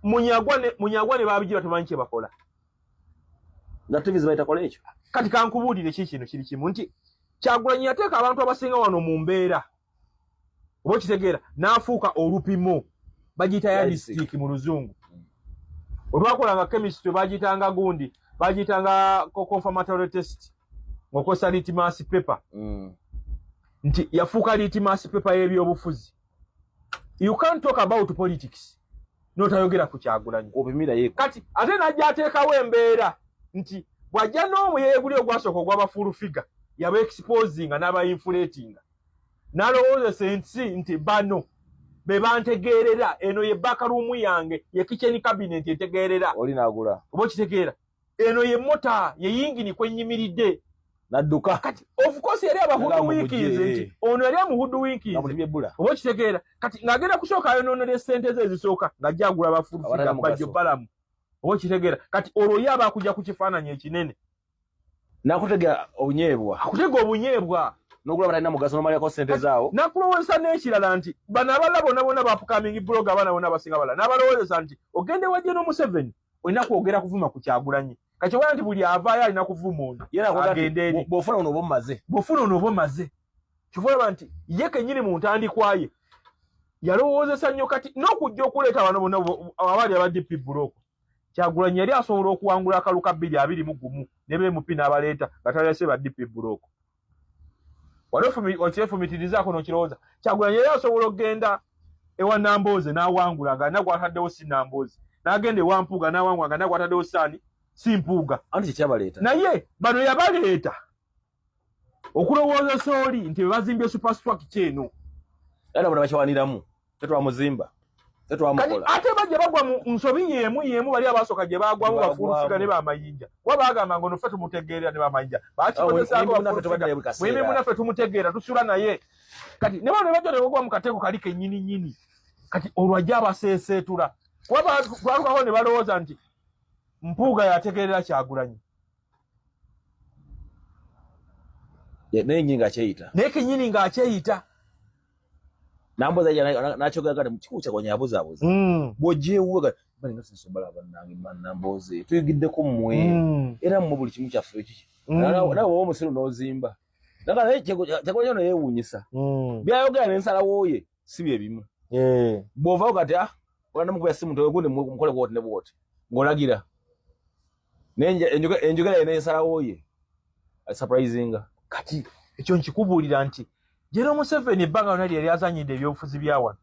Munyagwa ne Babigira temanyi kye bakola. Nga TV zibayita kola ekyo. Kati kankubuulire ki, kino kiri kimu nti Kyagulanyi yateeka abantu abasinga wano mu mbeera, oba okitegeera, n'afuuka olupimo, bagiyita yardstick mu Luzungu. Olwakolanga chemistry bagiyitanga gundi, bagiyitanga confirmatory test ng'okozesa litmus paper. Nti yafuuka litmus paper y'ebyobufuzi. You can't talk about politics n'otayogera ku Kyagulanyi. Opimira ye. Kati ate n'ajja ateekawo embeera nti bw'ajja n'omuyeye guli ogwasooka ogw'aba Full Figure, yaba exposinga n'aba inflatinga, n'alowoozesa ensi nti bano be bantegeerera, eno ye backroom yange, ye kitchen cabinet entegeerera. Oli n'agula. Oba okitegeera, eno ye mota, ye yingini kwenyimiridde. Nadduka. Kati of course yali abahoodwinkinze nti ono yali amuhoodwinkinze, oba okitegeera. Kati ng'agenda kusooka ayonoonera essente ze ezisooka ng'ajja agula ba Full Figure, Bajjo, Balamu, oba okitegeera. Kati olwo ye aba akujja ku kifaananyi ekinene. Nakutega obunyeebwa. Akutega obunyeebwa. N'okulaba talina mugaso, n'omalirako ssente zaawo. Nakulowoozesa n'ekirala nti bano abalala bonna bonna ba upcoming blogger, abaana bonna abasinga balala, n'abalowoozesa nti ogende wa General Museveni olina kwogera kuvuma ku Kyagulanyi. Kati obala nti buli avaayo alina kuvuma ono, agende eri. Bw'ofuna ono oba omaze. Bw'ofuna ono oba omaze. Kyova olaba nti ye kennyini mu ntandikwa ye yalowoozesa nnyo. Kati n'okujja okuleeta bano bonna abaali aba DP bloc, Kyagulanyi yali asobola okuwangula akalu ka 2021 ne ba MP n'abaleeta nga talese ba DP bloc. Wali okyefumitirizaako n'okirowooza, Kyagulanyi yali asobola okugenda ewa Nambooze n'awangula nga alina gwataddewo si Nambooze, n'agenda ewa Mpuuga n'awangula nga alina gwataddewo saani si Mpuuga. Anti kyekyabaleeta. Naye bano yabaleeta okulowoozesa oli nti bebazimbye superstructure eno. Era bona bakiwaniramu, tetwamuzimba. Kati ate bajja bagwa mu nsobi yemu yemu bali abasooka gye bagwamu, ba Full Figure ne bamayinja, kuba bagamba ngo noffe tumutegeerera, ne bamayinja bakikozesaako, muyimbi munaffe tumutegeera, tusula naye. Kati ne bano ne bajja ne bagwa mu katego kali kennyini nnyini. Kati olwo ajja abaseeseetula, kuba balukako ne balowooza nti Mpuuga yategeerera Kyagulanyi. Naye nyini ng'akyeyita. Naye kennyini ng'akyeyita. Namboza nakyogera kati mukikulu Kyagulanyi abuzaabuza. Bw'ojja ewuwe bali nga sinsobola, bannange Namboze tuyigiddeko mmwe. Era mmwe buli kimu kyaffe kiki. Nawe oba omusiru n'ozimba. Naye Kyagulanyi ono yeewuunyisa. Byayogera n'ensalawo ye si bye bimu. Bw'ovaawo kati ah olanda mukuba simu nti ogundi mukole bwoti ne bwoti ng'olagira. Naye enjogera ye n'ensalawo ye surprisinga. Kati ekyo nkikubuulira nti General Museveni ebbanga lyonna lye yali azanyidde ebyobufuzi bya wano,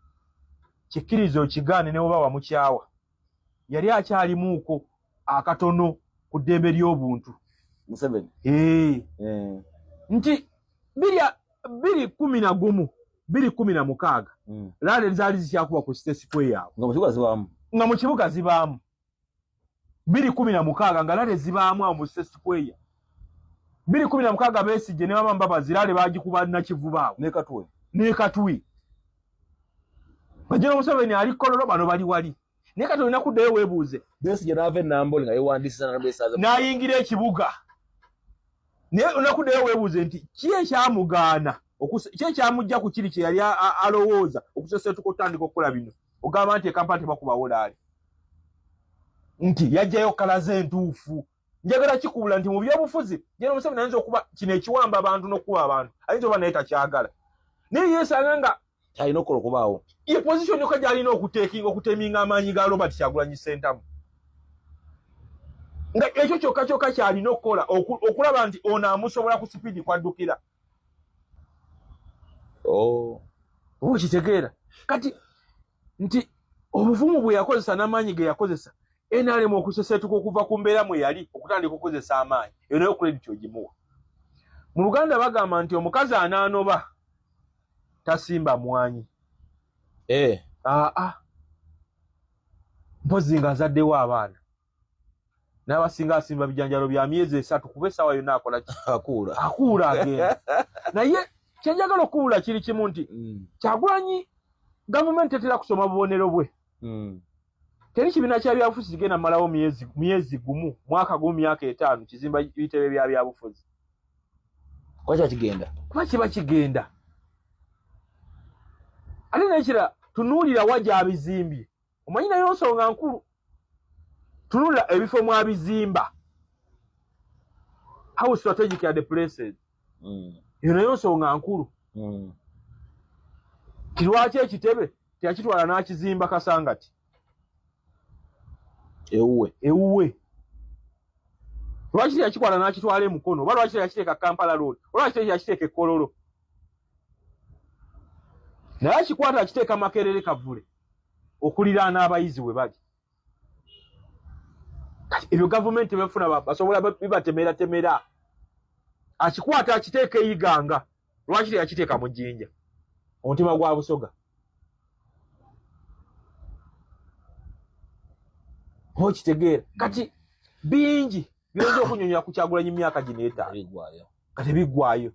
kikkiriza okigaane ne bwoba wamukyawa, yali akyalimuuko akatono ku ddembe ly'obuntu. Museveni. Nti 2011, 2016, rally zaali zikyakuba ku State Square awo. Nga mu kibuga zibaamu. Nga mu kibuga zibaamu. 2016 nga rally zibaamu awo mu State Square. 2016 Besigye ne Mama Mbabazi rally bagikuba Nakivubo awo. Ne Katwe. Ne Katwe. Nga Museveni ali Kololo, bano bali wali. Naye kati olina kuddayo weebuuze. Besigye n'ava e Nambole nga yeewandiisiza n'ayingira ekibuga. Naye olina kuddayo weebuuze nti ki ekyamugaana, ki ekyamujja ku kiri kye yali alowooza okuseseetuka okutandika okukola bino. Ogamba nti e Kampala tebakubawo rally. Nti yajjayo colour ze entuufu. Njagala kikuula nti mu byobufuzi General Museveni ayinza okuba kino ekiwamba abantu n'okukuba abantu ayinza oba naye takyagala, naye yeesanga nga kyalina okukola okubaawo. Ye position yokka gy'alina okuteekinga okuteminga amaanyi ga Robert Kyagulanyi Ssentamu, nga ekyo kyokka kyokka kyalina okukola okulaba nti ono amusobola ku sipiidi kwaddukira. Oh. Oba okitegeera kati nti obuvumu bwe yakozesa n'amaanyi ge yakozesa NRM okuseseetuka okuva ku mbeera mwe yali okutandika okukozesa amaanyi, eyo nayo credit ogimuwa. Mu Luganda bagamba nti omukazi anaanoba tasimba mwanyi. Aa, mpozi ng'azaddewo abaana, n'abasinga asimba bijanjalo bya myezi 3, kuba essaawa yonna akola ki? Akuula. Akuula agenda. Naye kyenjagala okuwula kiri kimu nti Kyagulanyi gavumenti tetera kusoma bubonero bwe. Teri kibiina kya byabufuzi kigenda malawo myezi gumu, mwaka gumu, myaka 5 kizimba bitebe bya byabufuzi. Kuba kiba kigenda. Kuba kiba kigenda. Ate nekira tunuulira wa gyabizimbye, omanyi nayo nsonga nkulu. Tunula ebifo mwabizimba, how strategic are the places? Eyo nayo nsonga nkulu. Kirwaki ekitebe teyakitwala n'akizimba Kasangati? Ewuwe. Ewuwe. Lwaki teyakikwala n'akitwala emukono, oba lwaki teyakiteeka Kampala Road, oba lwaki teyakiteeka Ekololo, naye akikwata akiteeka Makerere Kavule okuliraana abayizi we bali? Kati ebyo gavumenti befuna basobola bibatemeratemera. Akikwata akiteeka eyiganga, lwaki teyakiteeka mu Jjinja, omutima gwa Busoga? Okitegeera? Kati bingi byoyinza okunyonyola ku Kyagulanyi myaka gino 5 Biggwayo. Kati biggwayo.